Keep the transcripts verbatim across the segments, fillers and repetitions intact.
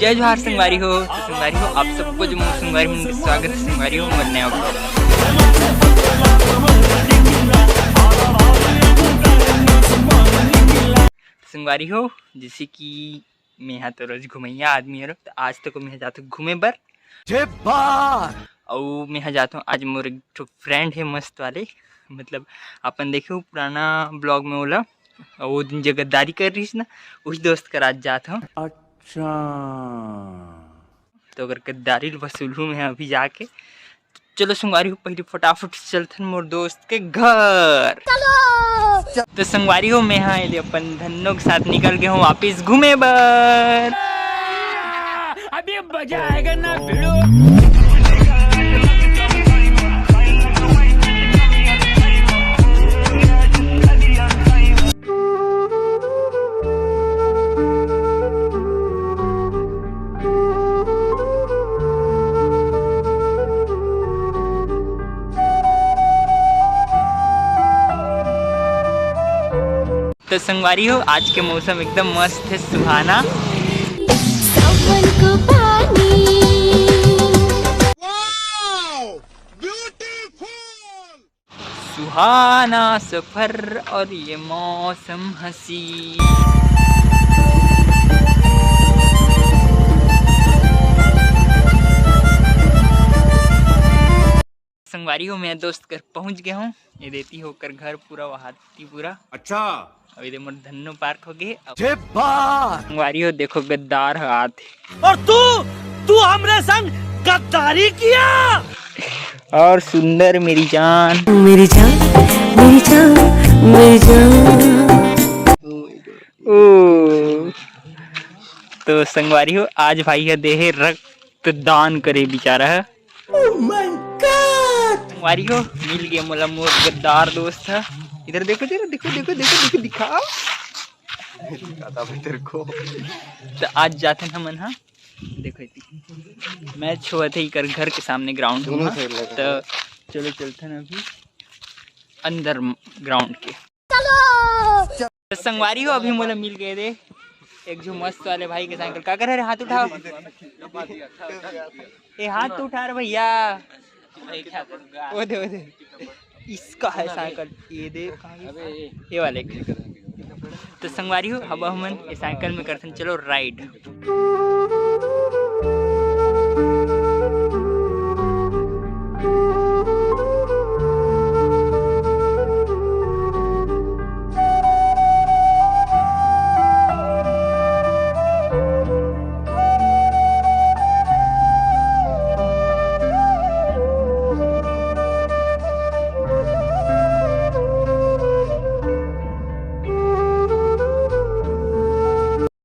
जय जोहार संगवारी हो। तो संगवारी हो, आप सबको जो मोर संगवारी मन के स्वागत है संगवारी हो मोर नया vlog। संगवारी हो, जैसे कि मैं हा तो रोज घुमैया आदमी हरो, तो आज तो मैं जात हूँ घूमे बर। जे बात। अउ मैं हा जात हूँ, आज मोर एक ठो friend है मस्त वाले, मतलब अपन देखे हो पुराना vlog में ओला, अउ वो दिन जे गद्दारी कर रहिस ना, उही दोस्त कर आज जात हूँ। अच्छा। तो ओकर गद्दारी ल वसूलहूँ मैं अभी जाके। चलो संगवारी हो, पहले फटाफट से चलथन मोर दोस्त के घर। तो संगवारी हो, मैं हा एदे अपन धन्नो के साथ निकल गे हूँ वापिस घूमे बर। अभी मजा आएगा ना भिड़ू। तो संगवारी हो, आज के मौसम एकदम मस्त है, सुहाना। सावन को पानी। सुहाना सफर और ये मौसम हसी। संगवारी हो, मैं दोस्त घर पहुंच गया हूँ। ये देती होकर घर पूरा वहाती पूरा। अच्छा। अभी दे मोर धन्नो पार्क हो गए। अब जे बात। संगवारी हो, देखो गद्दार ह आत हे। और तू, तू हमरे संग गद्दारी किया। और सुंदर मेरी जान। मेरी जान, मेरी जान, मेरी जान। ओ, तो संगवारी हो, आज भाई ह देहे रक्तदान करे बेचारा ह। Oh my God! संगवारी हो, मिल गए मोला मोर गद्दार दोस्त ह। इधर देखो, देखो, देखो, देखो, देखो, देखो, दिखाओ। दिखाता भी तेरे को। तो आज जाथन हमन हा, देखो इति मैच होवत हे इकर घर के सामने ग्राउंड में। तो चलो चलथन अभी अंदर ग्राउंड के। तो संगवारी हो, अभी मोला मिल गए दे एक जो मस्त वाले भाई के साइकिल। का करे रे, हाथ उठाओ। ए, हाथ तो उठा रे भैया। ओ दे, ओ दे। इसका है साइकिल, ये दे, कहाँ गई? ये वाले के। तो संगवारी हो, अब हमन ये साइकिल में करथन, चलो राइड।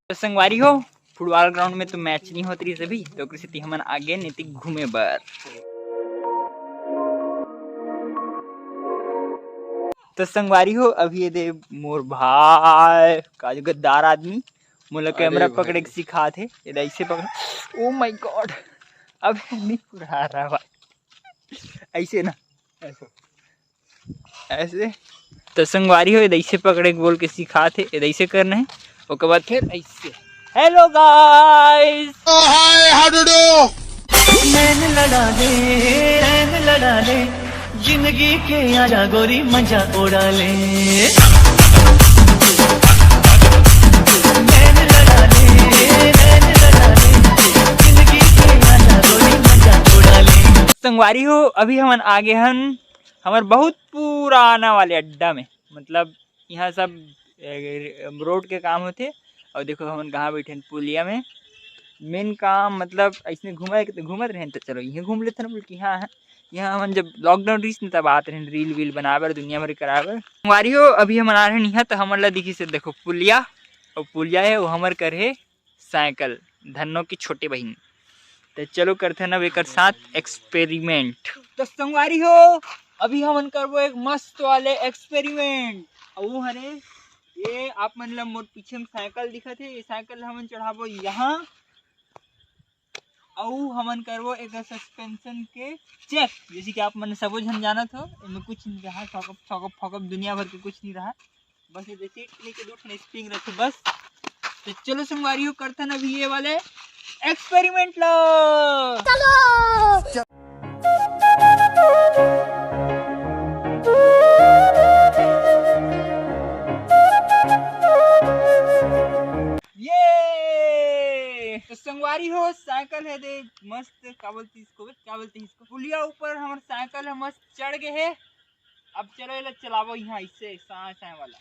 तो संगवारी हो, फुटबॉल ग्राउंड में तो मैच नहीं होत रहिस अभी, तो ओकरे सेती हमन आगे नैतिक घूमे बर। तो संगवारी हो, अभी ये दे मोर भाई का जो गद्दार आदमी मोला अरे कैमरा भाई। पकड़े के सिखात हे। ये दे ऐसे पकड़, ओ माय गॉड, अब नहीं उड़ा रहा भाई, ऐसे ना, ऐसे। ऐसे। तो संगवारी हो, ये दे ऐसे पकड़े के बोल के सिखात हे, ये दे ऐसे करना है, ओकर बाद फिर ऐसे। Hello guys. Hi, how do do? नैन लड़ा ले, नैन लड़ा ले, जिंदगी के आजा गोरी मजा उड़ा ले। नैन लड़ा ले, नैन लड़ा ले, जिंदगी के आजा गोरी मजा उड़ा ले। संगवारी हो, अभी हमन आगे हन हमर बहुत पुराना वाले अड्डा में, मतलब यहाँ सब, ए, रोड के काम होथे। और देखो हमन कहाँ बैठे हन, पुलिया में। मेन काम मतलब ऐसने घूमे के, घूमत रहेन तो चलो इहें घूम लेथन बोल के। हाँ, हाँ, यहाँ हमन जब लॉकडाउन रहिस न तब आत रहेन रील वील बनाए बर, दुनिया भर के कराए बर। संगवारी हो, अभी हमन आ रहेन यहाँ तो हमन ला दिखिस हे, देखो पुलिया, और पुलिया है वो हमर कर हे साइकिल, धन्नो की छोटे बहिन। तो चलो करथन अब एकर साथ एक्सपेरिमेंट। तो संगवारी हो, अभी हमन करबो एक मस्त वाले एक्सपेरिमेंट। और वो हरे, ये आप मन ला मोर पीछे में साइकिल दिखत हे, ये साइकिल ला हमन चढ़ाबो यहाँ, अउ हमन करबो एक सस्पेंशन के चेक। जैसे कि आप मन सबो झन जानत हो, एमे कुछ नहीं रहा, सॉकअप सॉकअप फॉकअप दुनिया भर के कुछ नहीं रहा, बस ये सीट नीचे दू ठन स्प्रिंग रखे बस। तो चलो संगवारी हो, करथन अभी ये वाले एक्सपेरिमेंट ला। ये तो संगवारी हो, साइकिल हे दे मस्त, का बोलती इसको बे? क्या बोलते हैं इसको? पुलिया ऊपर हमर साइकिल हे मस्त चढ़ गए हे। अब चलो, एला चलाबो यहाँ इससे साय साय वाला।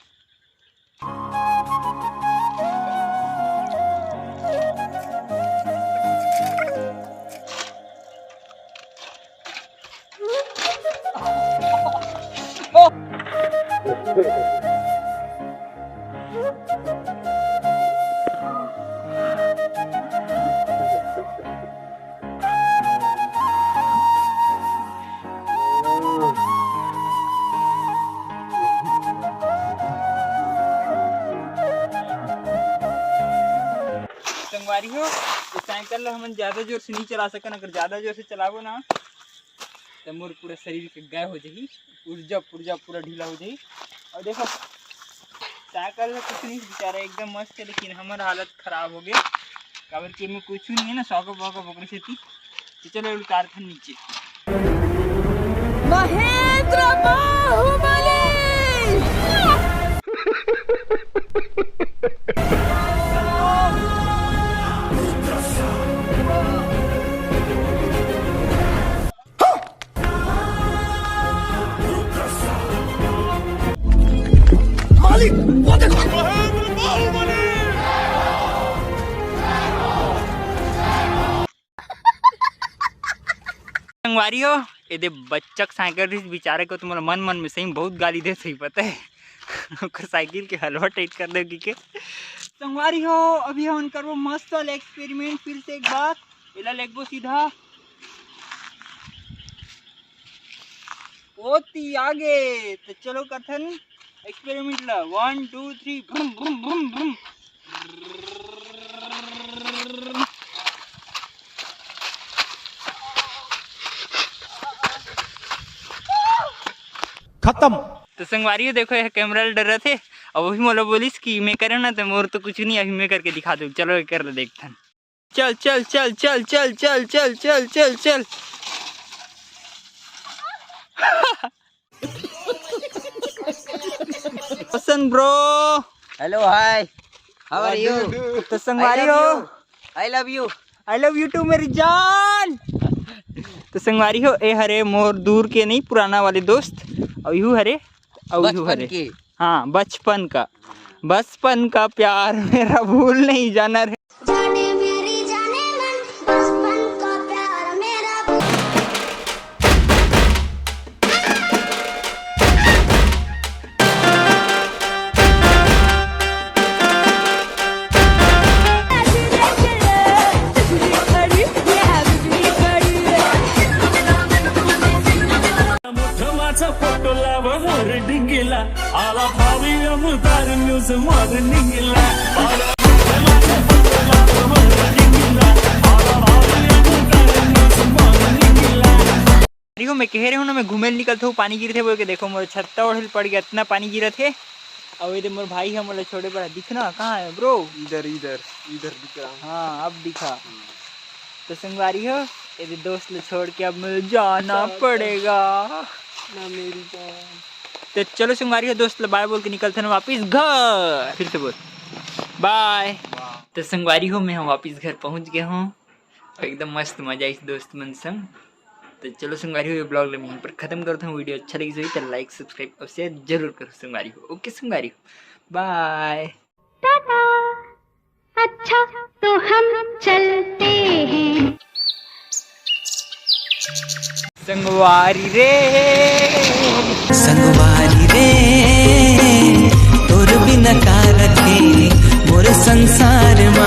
संगवारी हो, तो साइकिल ला हमन ज्यादा जोर से नहीं चला सकन। अगर ज्यादा जोर से चलाबो ना, तो मोर पूरा शरीर के गाय हो जाही, पुर्जा पुर्जा पूरा ढीला हो जाही। और देखो, साइकिल ला कुछ नहीं बेचारा, एकदम मस्त है, लेकिन हमर हालत खराब हो गए, काबर कि एमे कुछ नहीं है ना, सॉकअप वॉकअप ओकरे सेती। तो चलो, उतार थन नीचे। महेंद्र बाहुबली। मालिक, वो देखो। संगवारी हो, एदे बच्चा के साइकिल रिहिस, बेचारे को तो मोला मन मन में सही में बहुत गाली देत होही, पता है। ओकर साइकिल के हलवा टाइट कर दे के। संगवारी हो, अभी हमन करबो मस्त वाला एक्सपेरिमेंट फिर से एक बार। एला लेगबो सीधा ओती आगे। तो चलो करथन एक्सपेरिमेंट ला, वन टू थ्री, ब्रूम ब्रूम ब्रूम ब्रूम। खत्म। तो संगवारी हो, देखो, ये कैमरा ल डरत हे, अब वही मोला बोलिस कि मैं करे ना, तो मोर तो कुछ नहीं, अभी मैं करके दिखा दूँ। चलो, ये कर ले, देखथन। चल, चल, चल, चल। रोशन bro। Hello, hi। How are you? तो संगवारी हो, I love you। I love you too, मेरी जान। तो संगवारी हो, ए हरे मोर दूर के नहीं, पुराना वाले दोस्त, और यू हरे, और यू बचपन हरे। के। हाँ, बचपन का, बचपन का प्यार मेरा भूल नहीं जाना रे। जाने मेरी जाने मन, बचपन का प्यार मेरा। मोठमाचा फोटो लावा मोर डिंगीला, आला भावी अमुदार न्यूज मॉर्निंगला। अरे हो, मैं कह रहे हूँ ना, मैं घूमे ल निकलत हूँ, पानी गिरत हे बोल के। देखो, मोर छत्ता ओढ़े ल पड़ गया, इतना पानी गिरत हे। अउ एदे मोर भाई ह मोला छोड़े बर दिखना, कहाँ है bro? इधर, इधर, इधर दिख रहा हूँ। हाँ, अब दिखा। हम्म। तो संगवारी हो, एदे दोस्त ल छोड़ के अब मुझे जाना जाता। पड़ेगा। ना मेरी जान। तो चलो संगवारी हो, दोस्त ल बाय बोल के निकलथन वापिस घर। फिर से बोल, बाय। बाय। तो संगवारी हो, मैं हम वापिस घर पहुँच गए हूँ। एकदम मस्त मजा आइस दोस्त मन संग। तो चलो संगवारी हो, ये vlog ल मैं यहीं पर खत्म करता हूँ। वीडियो अच्छा लगिस होही तो like, subscribe और share जरूर करो संगवारी हो। OK संगवारी हो, बाय। टाटा। अच्छा, तो हम चलते हैं। संगवारी रे। संगवारी रे, तोर बिना का रथे मोर संसार मा।